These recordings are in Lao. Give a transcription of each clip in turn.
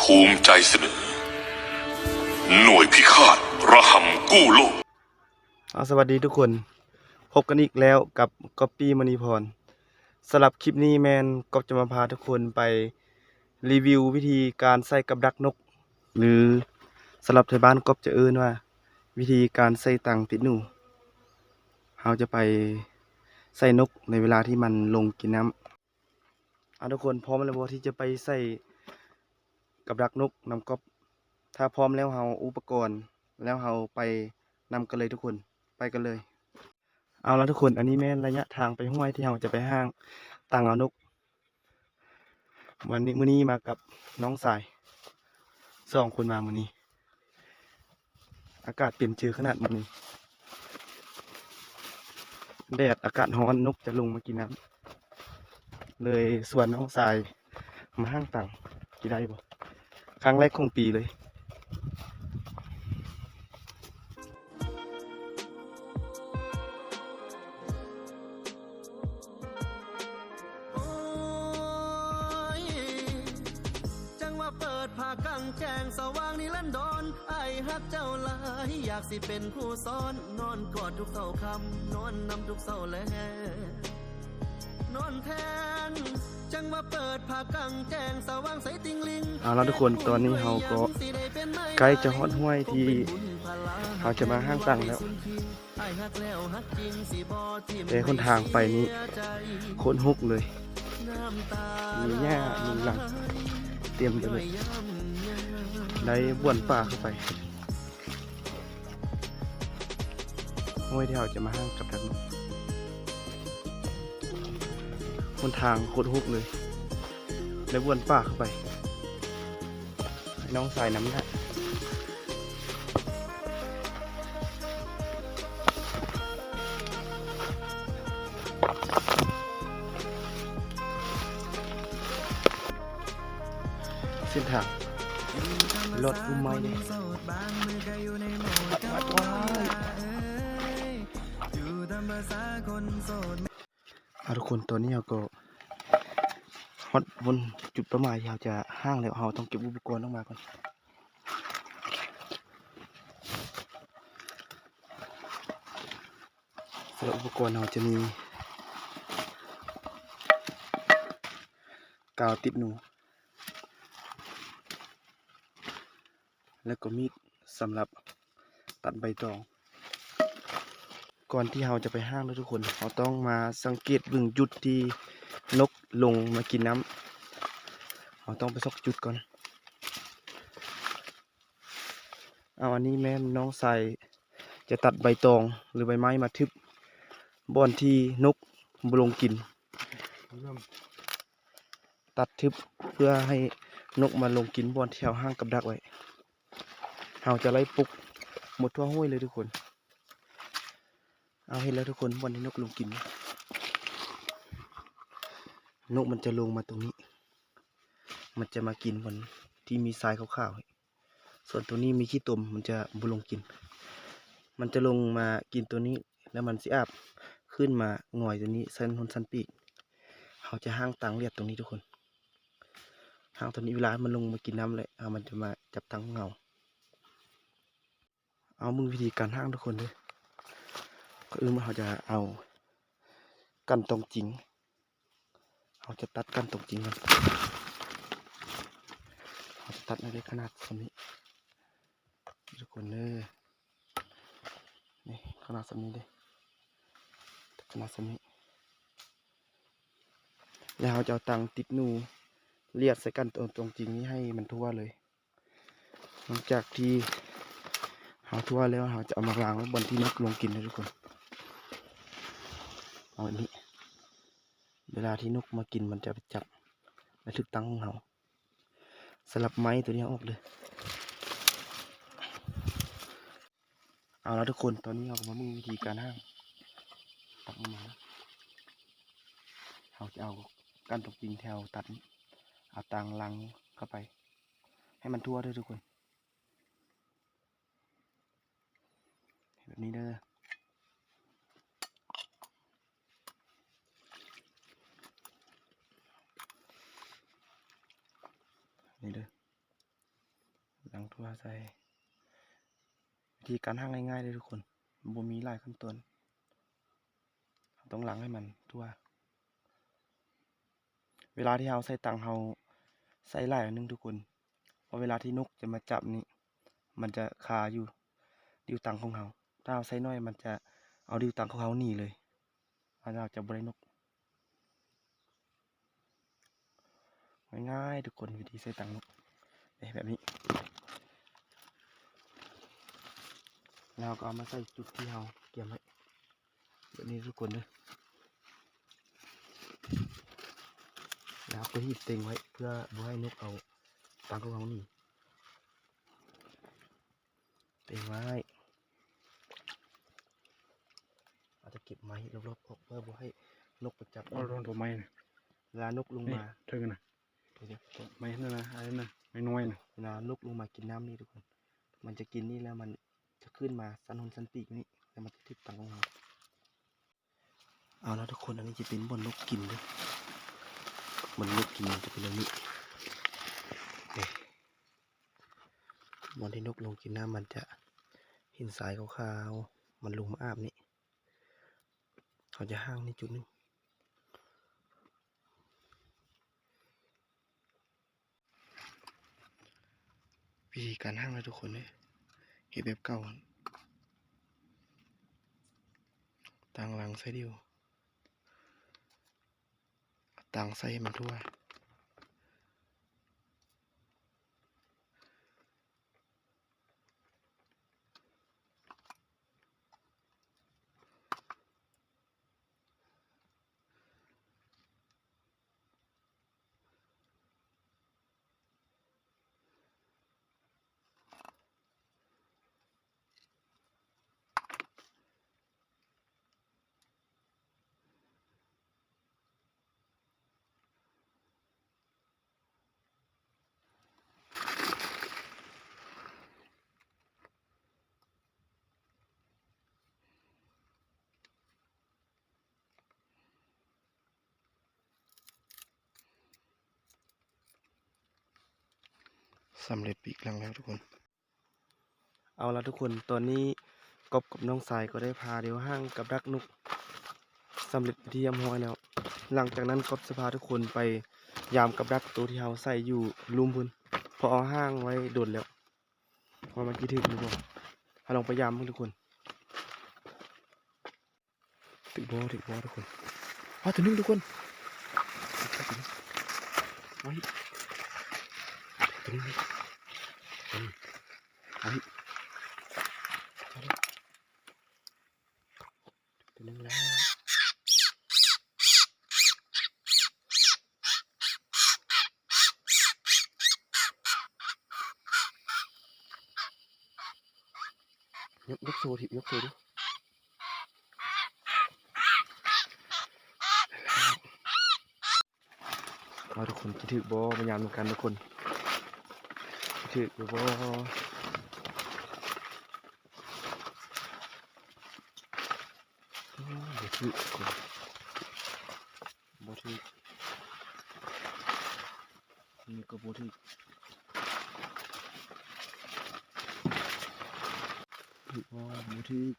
ພູມໃຈສະເໜີ ໜ່ວຍພິຄາດລະຫຳກູ້ໂລກ. ເອົາ ສະຫວັດດີທຸກຄົນ, ພົບກັນອີກແລ້ວກັບກັອບປີ້ ມະນີພອນ. ສຳລັບຄລິບນີ້ແມ່ນກັອບຈະມາພາທຸກຄົນໄປຣີວິວວິທີການໃສ່ກັບດັກນົກ ຫຼື ສຳລັບໄທບ້ານກັອບຈະເອີ້ນວ່າວິທີການໃສ່ຕັງຕິດໜູ. ເຮົາຈະໄປໃສ່ນົກໃນເວລາທີ່ມັນລົງກິນນ້ຳ. ເອົາ ທຸກຄົນ ພ້ອມແລ້ວບໍ່ທີ່ຈະໄປໃສ່ກັບດັກນົກນຳກັອບ? ຖ້າພ້ອມແລ້ວເຮົາອຸປະກອນ ແລ້ວເຮົາໄປນຳກັນເລີຍທຸກຄົນ, ໄປກັນເລີຍ. ເອົາລະທຸກຄົນ, ອັນນີ້ແມ່ນໄລຍະທາງໄປຫ້ວຍທີ່ເຮົາຈະໄປຫ້າງຕັງເອົານົກ. ວັນນີ້ ມື້ນີ້ມາກັບນ້ອງຊາຍ ສອງຄົນມາມື້ນີ້. ອາກາດເປັນເຈີຂະໜາດມື້ນີ້ ແດດອາກາດຮ້ອນ ນົກຈະລົງມາກິນນ້ຳ ເລີຍຊວນນ້ອງຊາຍມາຫ້າງຕັງ ຊິໄດ້ບໍ່? ຄັ້ງແລກຂອງປີເລີຍ. ຈັ່ງວ່າເປີດພາກາງແຈ້ງສະຫວ່າງນິລັນດອນ ອ້າຍຮັກເຈົ້າຫຼາຍ ຢາກຊິເປັນຜູ້ສອນ ນອນກອດທຸກເຊົ້າຄ່ຳ ນອນນຳທຸກເຊົ້າແລງ ນອນແທນ ຈັ່ງວ່າເປີດພາກາງແຈ້ງສະຫວ່າງໃສຕິ່ງລິງ. ເອົາລະທຸກຄົນ, ຕອນນີ້ເຮົາກໍໃກ້ຈະຮອດຫ້ວຍທີ່ເຮົາຈະມາຫ້າງຕັງແລ້ວ. ແຕ່ຫົນທາງໄປນີ້ໂຄດຮົກເລີຍ, ມີຫຍ້າລຸງລັງເຕັມໄປໝົດ, ໄດ້ບ່ອນປ່າເຂົ້າໄປ. ຫ້ວຍທີ່ເຮົາຈະມາຫ້າງກັບດັກນົກ, ຫົນທາງໂຄດຮົກເລີຍ, ໄດ້ບ່ອນປ່າເຂົ້າໄປ. ໃຫ້ນ້ອງຊາຍນຳນະ. ເສັ້ນທາງລອດພຸ່ມໄມ້ເດ້. ເອົາ ທຸກຄົນ, ຕອນນີ້ເຮົາກໍຮອດບ່ອນຈຸດເປົ້າໝາຍທີ່ເຮົາຈະຫ້າງແລ້ວ. ເຮົາຕ້ອງເກັບອຸປະກອນອອກມາກ່ອນ. ສຳລັບອຸປະກອນເຮົາຈະມີກາວຕິດໜູ ແລ້ວກໍມີດສຳລັບຕັດໃບຕອງ. ກ່ອນທີ່ເຮົາຈະໄປຫ້າງເດີທຸກຄົນ, ເຮົາຕ້ອງມາສັງເກດເບິ່ງຈຸດທີ່ນົກລົງມາກິນນ້ຳ. ເຮົາຕ້ອງໄປຊອກຈຸດກ່ອນ. ເອົາ ອັນນີ້ແມ່ນນ້ອງຊາຍຈະຕັດໃບຕອງ ຫຼື ໃບໄມ້ມາທຶບບ່ອນທີ່ນົກບໍ່ລົງກິນ. ຕັດທຶບເພື່ອໃຫ້ນົກມາລົງກິນບ່ອນທີ່ເຮົາຫ້າງກັບດັກໄວ້. ເຮົາຈະໄລ່ປຸກໝົດທົ່ວຫ້ວຍເລີຍທຸກຄົນ. ເອົາ ເຫັນແລ້ວທຸກຄົນ, ບ່ອນທີ່ນົກລົງກິນ, ນົກມັນຈະລົງມາຕົງນີ້, ມັນຈະມາກິນບ່ອນທີ່ມີຊາຍຂາວໆ. ສ່ວນຕົວນີ້ມີຂີ້ຕົມ, ມັນຈະບໍ່ລົງກິນ. ມັນຈະລົງມາກິນຕົວນີ້ ແລ້ວມັນຊິອາບຂຶ້ນມາຫງອຍຕົວນີ້ ຊັ້ນຫົນຊັ້ນປີກ. ເຮົາຈະຫ້າງຕັງລຽບຕົງນີ້ທຸກຄົນ. ຫ້າງຕົວນີ້ ເວລາມັນລົງມາກິນນ້ຳແລ້ວ ເຮົາ ມັນຈະມາຈັບຕັງເຮົາ. ເອົາ ເບິ່ງວິທີການຫ້າງທຸກຄົນເດີ. ກ່ອນອື່ນເຮົາຈະເອົາ ກັນຕອງຈິງ, ເຮົາຈະຕັດກັນຕອງຈິງກ່ອນ. ເຮົາຈະຕັດໃຫ້ໄດ້ຂະໜາດສ່ຳນີ້ທຸກຄົນເດີ. ນີ້ ຂະໜາດສ່ຳນີ້ເດ້, ຂະໜາດສ່ຳນີ້. ແລ້ວເຮົາຈະເອົາຕັງຕິດໜູລຽບໃສ່ກັນຕອງ ຕອງຈິງນີ້ໃຫ້ມັນທົ່ວເລີຍ. ຫຼັງຈາກທີ່ເຮົາທົ່ວແລ້ວ ເຮົາຈະເອົາມາວາງໄວ້ບ່ອນທີ່ນົກລົງກິນເດີທຸກຄົນ. ເອົາແບບນີ້, ເວລາທີ່ນົກມາກິນ ມັນຈະໄປຈັບ ແລະ ຖືກຕັງຂອງເຮົາ. ສຳລັບໄມ້ຕົວນີ້ເອົາອອກເດີ. ເອົາລະທຸກຄົນ, ຕອນນີ້ເຮົາກໍມາເບິ່ງວິທີການຫ້າງ. ຕັກອອກມາ, ເຮົາຈະເອົາກ້ານຕົກຈິງແຖວຕັດນີ້ ເອົາຕາງຫຼັງເຂົ້າໄປ ໃຫ້ມັນທົ່ວເດີທຸກຄົນ. ແບບນີ້ເດີ, ນີ້ເດີ. ຕັງຖົ່ວໃສ່. ວິທີການຫາງງ່າຍໆເດ້ທຸກຄົນ, ບໍ່ມີຫຼາຍຂັ້ນຕອນ. ເຮົາຕ້ອງລ້າງໃຫ້ມັນທົ່ວ. ເວລາທີ່ເຮົາໃສ່ຕັງ ເຮົາໃສ່ຫຼາຍໜ້ອຍໜຶ່ງທຸກຄົນ, ເພາະເວລາທີ່ນົກຈະມາຈັບນີ້ ມັນຈະຄາຢູ່ດິ້ວຕັງຂອງເຮົາ. ຖ້າເຮົາໃສ່ໜ້ອຍ ມັນຈະເອົາດິ້ວຕັງຂອງເຮົາໜີເລີຍ, ເຮົາຈະບໍ່ໄດ້ນົກ. ງ່າຍໆທຸກຄົນ, ວິທີໃສ່ຕັງນົກ ເອີ ແບບນີ້. ແລ້ວເຮົາກໍເອົາມາໃສ່ຈຸດທີ່ເຮົາກຽມໄວ້ ແບບນີ້ທຸກຄົນເດີ. ແລ້ວເຮົາກໍຮີບເຕັງໄວ້ ເພື່ອບໍ່ໃຫ້ນົກເອົາຕັງຂອງເຮົາໜີ. ເຕັງໄວ້. ອາດຈະເກັບໄມ້ລອບໆອອກ ເພື່ອບໍ່ໃຫ້ນົກໄປຈັບ. ເອົາໂດນຕົວໄມ້ນະ. ເວລານົກລົງມາ ນີ້ເທິງນະ. ໄມ້ນັ້ນນະ ອັນນັ້ນນະ ໄມ້ນ້ອຍນະ. ເວລານົກລົງມາກິນນ້ຳນີ້ທຸກຄົນ, ມັນຈະກິນນີ້ແລ້ວມັນຈະຂຶ້ນມາສັ່ນຫົນສັ່ນປີກນີ້ ແລ້ວມັນຈະຖືກຕັງຂອງເຮົາ. ເອົາລະທຸກຄົນ, ອັນນີ້ຈະເປັນບ່ອນນົກກິນເດີ, ບ່ອນນົກກິນຈະເປັນແບບນີ້. ນີ້ ບ່ອນທີ່ນົກລົງກິນນ້ຳ ມັນຈະເຫັນຊາຍຂາວໆ ມັນລົງມາອາບນີ້. ເຮົາຈະຫ້າງນີ້ຈຸດໜຶ່ງ. ວິທີການຫ້າງນະທຸກຄົນເອີຍ, ເຮັດແບບເກົ່າ, ຕັ້ງຫຼັງໃສ່ດິ້ວ, ຕັ້ງໃສ່ໃຫ້ມັນທົ່ວ. ສຳເລັດປີກຫຼັງແລ້ວທຸກຄົນ. ເອົາລະທຸກຄົນ, ຕອນນີ້ກອບກັບນ້ອງຊາຍກໍໄດ້ພາດຽວຫ້າງກັບດັກນົກສຳເລັດເປັນທີ່ຮຽບຮ້ອຍແລ້ວ. ຫຼັງຈາກນັ້ນກອບຈະພາທຸກຄົນໄປຢາມກັບດັກໂຕທີ່ເຮົາໃສ່ຢູ່ລຸ່ມພຸ້ນ, ເພາະເຮົາຫ້າງໄວ້ດົນແລ້ວ. ວ່າມັນຊິຖືກຫຼືບໍ່, ເຮົາລອງໄປຢາມເບິ່ງທຸກຄົນ. ຖືກບໍ່ ຖືກບໍ່ທຸກຄົນ? ອ້າວ ໂຕໜຶ່ງທຸກຄົນ, ໂອ້ຍ ໂຕໜຶ່ງ ໂຕໜຶ່ງ ໂອ້ຍ ໂຕໜຶ່ງແລ້ວ. ຍົກ ຍົກໂຊ ທິບ ຍົກໂຊດູ. ເອົາທຸກຄົນ, ຊິຖືກບໍ່? ມາຢາມນຳກັນທຸກຄົນ, ຊິຖືກຫຼືບໍ່? ໂອ້ ບໍ່ຖືກທຸກຄົນ, ບໍ່ຖືກ, ນີ້ກໍບໍ່ຖືກ. ຖືກບໍ່? ບໍ່ຖືກ.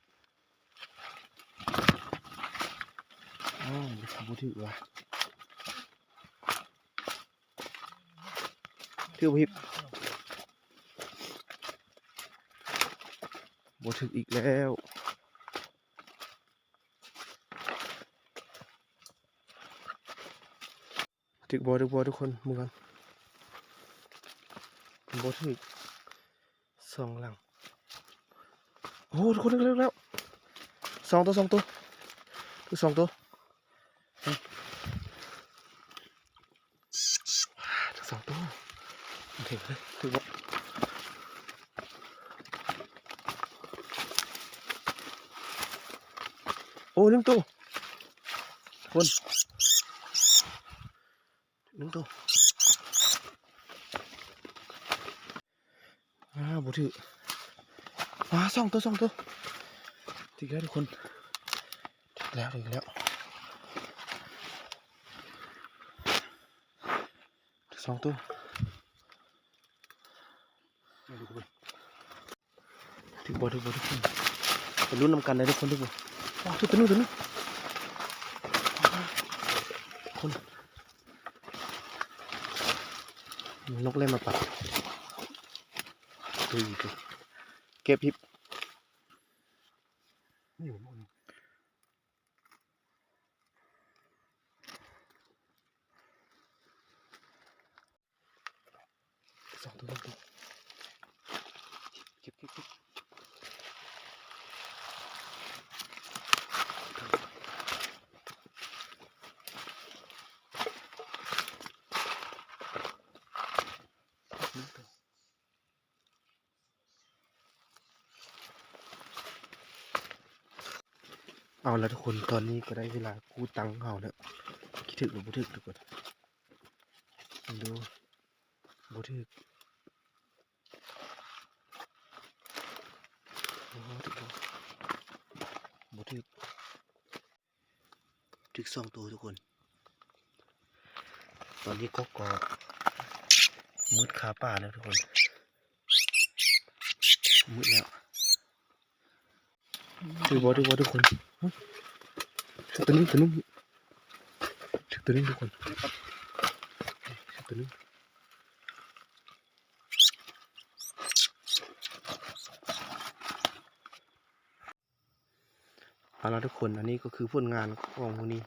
ອ້າວ ບໍ່ຖືກວ່າ, ຖືກບໍ່ ຮິບ? ບໍ່ຖືກອີກແລ້ວ. ຖືກບໍ່ ຖືກບໍ່ທຸກຄົນ? ເບິ່ງກ່ອນ, ບໍ່ຖືກ. ສອງຫຼັງ. ໂອ້ ທຸກຄົນ, ຖືກແລ້ວ, ສອງໂຕ ສອງໂຕ, ຖືກສອງໂຕ, ຖືກສອງໂຕ. ໂອເຄ ຖືກບໍ່? ໂອ້ ໜຶ່ງໂຕ ທຸກຄົນ. ໜຶ່ງໂຕ. ອ້າວ ບໍ່ຖືກ. ອ້າວ ສອງໂຕ ສອງໂຕ. ຖືກແລ້ວທຸກຄົນ, ຖືກແລ້ວ ຖືກແລ້ວ, ສອງໂຕ. ຖືກບໍ່ ຖືກບໍ່ ທຸກຄົນ? ໄປລຸ້ນນຳກັນເດີທຸກຄົນ ທຸກຄົນ. ໂອ້ ຖືກຕົວໜຶ່ງ ຕົວໜຶ່ງ ທຸກຄົນ. ນົກແລ່ນມາປັດ ເກັບຮີບ. ສອງຕົວ ສອງຕົວ. ເກັບ ເກັບ ເກັບ. ເອົາລະທຸກຄົນ, ຕອນນີ້ກໍໄດ້ເວລາກູ້ຕັ້ງເຮົາແລ້ວ. ຊິຖືກຫຼືບໍ່ຖືກທຸກຄົນ? ເບິ່ງດູ. ບໍ່ຖືກ. ໂອ້ ຖືກບໍ່? ບໍ່ຖືກ. ຖືກສອງໂຕທຸກຄົນ. ຕອນນີ້ກໍ ກໍມືດຄາປ່າແລ້ວທຸກຄົນ. ມືດແລ້ວ. ຖືກບໍ່ ຖືກບໍ່ທຸກຄົນ? ຖືກໂຕໜຶ່ງ ໂຕໜຶ່ງ. ຖືກໂຕໜຶ່ງທຸກຄົນ. ຖືກໂຕໜຶ່ງ. ເອົາລະທຸກຄົນ, ອັນນີ້ກໍຄືຜົນງານຂອງມື້ນີ້.